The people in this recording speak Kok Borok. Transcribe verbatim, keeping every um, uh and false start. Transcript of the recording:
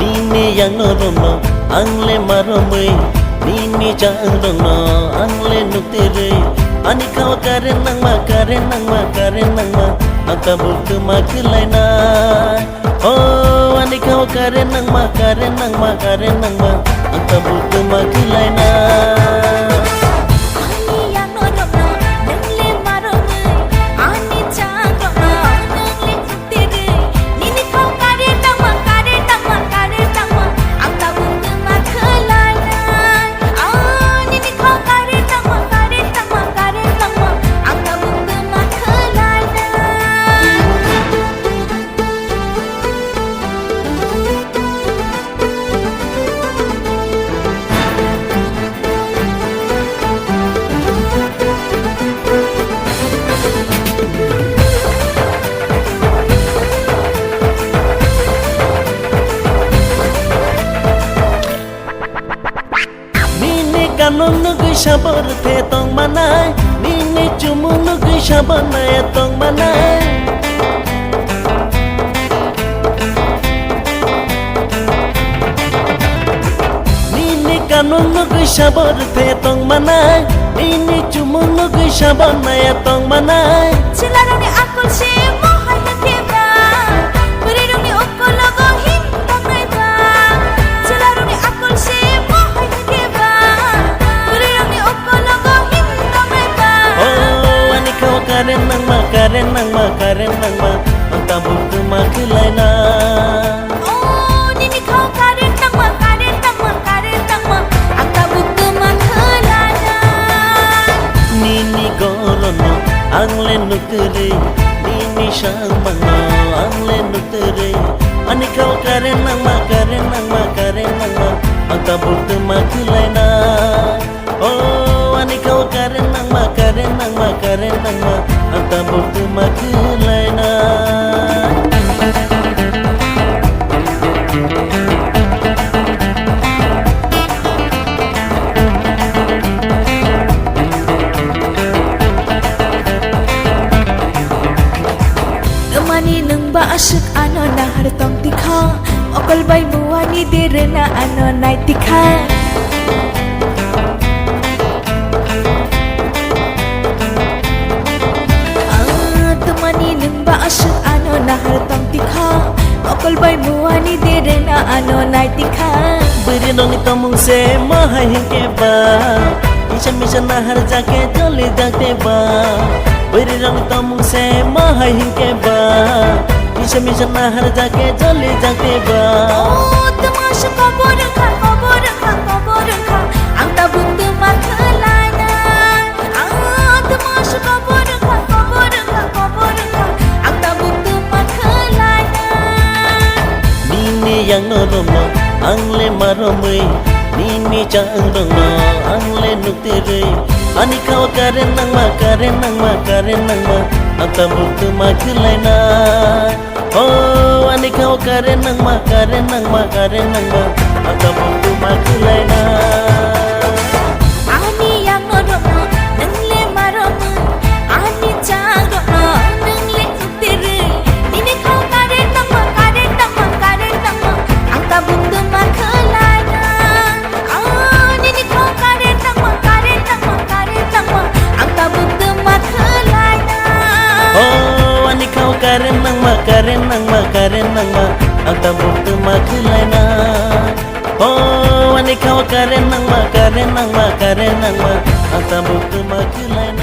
Nini yang no romno ang le maromwi, nini chang rokno ang le nukterwi, ani khao karen nangma, karen nangma, karen nangma, ang tabuk twma khwlainai. Oh, ani khao karen nangma, karen nangma, karen nangma, ang tabuk twma khwlainai. Ani yang no romno nang le maromwi, ani chang rokno nang le Nini kanung nugwi sabo rwthe tong manai, nini chumung nugwi sabo naya tong manai. Nini kanung nugwi sabo rwthe tong manai, nini chumung nugwi sabo naya tong manai. Chwlarokni akol se mohai hwnkhe ba, bwrwirokni ukologo him tongnai ba. Chwlarokni akol se mohai hwnkhe ba, bwrwirokni ukologo him tongnai ba. Oh, ani khao karen nangma, karen nangma, karen nangma, ang tabuk twma khwlaina. Oh, nini khao karen tangma, karen tangma, karen tangma, ang tabuk twma khwlaina. Nini gorono ang le nukterwi, nini sangmano ang le nukterwi. Ani khao karen nangma, karen nangma, karen nangma, ang tabuk twma khwlaina. Oh, ani khao karen nangma, karen nangma, karen nangma, ang tabuk twma khwlaina. Twmani nwng ba aswk ano nahar tong tikha, okol bai muani derena ano nai tikha. Ah, twmani nwng ba aswk ano nahar tong tikha, okol bai muani derena ano nai tikha. Bwrwi nokni tomung se mohai hinkhe ba, misa misa nahar jake joli jakte ba. Bwrwi rokni tomung se mohai hinkhe ba, misa misa nahar jake joli jakte ba. Oh, twma se kobor wngkha, kobor wngkha, kobor wngkha, ang tabuk twma khwlaina. Ah, twma se kobor wngkha, kobor wngkha, kobor wngkha, ang tabuk twma khwlaina. Nini yang no romno ang le maromwi, nini chang rokno ang le nukterwi. Ani khao karen nangma, karen nangma, karen nangma, ang tabuk twma khwlaina. Oh, ani khao karen nangma, karen nangma, karen nangma, ang tabuk twma khwlaina. Ani yang no romno nwng le maromwi, ani chang rokno nwng le nukterwi. Nini khao karen nangma, karen nangma, karen nangma, ang tabuk twma khwlaina. Oh, nini khao karen nangma, karen nangma, karen nangma, ang tabuk twma khwlaina. Oh, ani khao karen nangma, karen nangma, karen nangma, ang tabuk twma khwlaina. Oh, ani khao karen nangma, karen nangma, karen nangma, ang tabuk twma khwlaina.